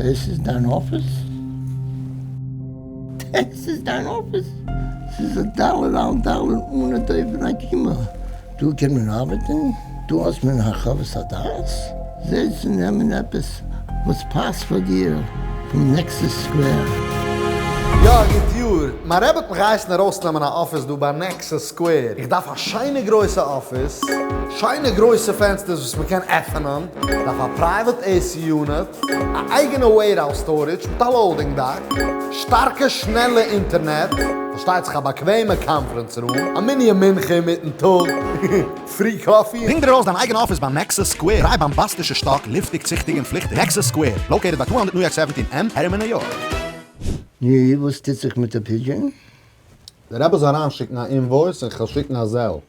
דאס איז דיין אפיס? דאס איז דיין אפיס? ס'איז א ד' על ד' אן א דופן עקימה. דא קען מען ארבעטן? דא האסט מען הרחבת הדעת? זע צו נעמען עפעס וואס פאסט פאר דיר פון Nexus Square. יא, א גוט יאר. מיין רבי האט מיך געהייסן ארויסנעמען א אפיס דא ביי Nexus Square. איך דארף א שיינע גרויסע אפיס, שיינע גרויסע פענסטערס וואס מען קען עפענען, איך דארף א private AC unit, א אייגענע warehouse storage מיט א loading dock, שטארקע שנעלע אינטערנעט, פארשטייט זיך א באקוועמע conference room, א מנין מנחה אינמיטן טאג, free coffee. דינג דיר ארויס דיין אייגענע אפיס ביי Nexus Square, דריי באמבאסטישע שטאק, לופטיג, ציכטיג און פליכטיג, Nexus Square, located ביי 200 New York 17 M, Harriman ניו יארק. נו, וואס טוט זיך מיט די פידזשען? דער רבי זאל אריינשיקן א invoice און כ'וועל שיקן א Zelle.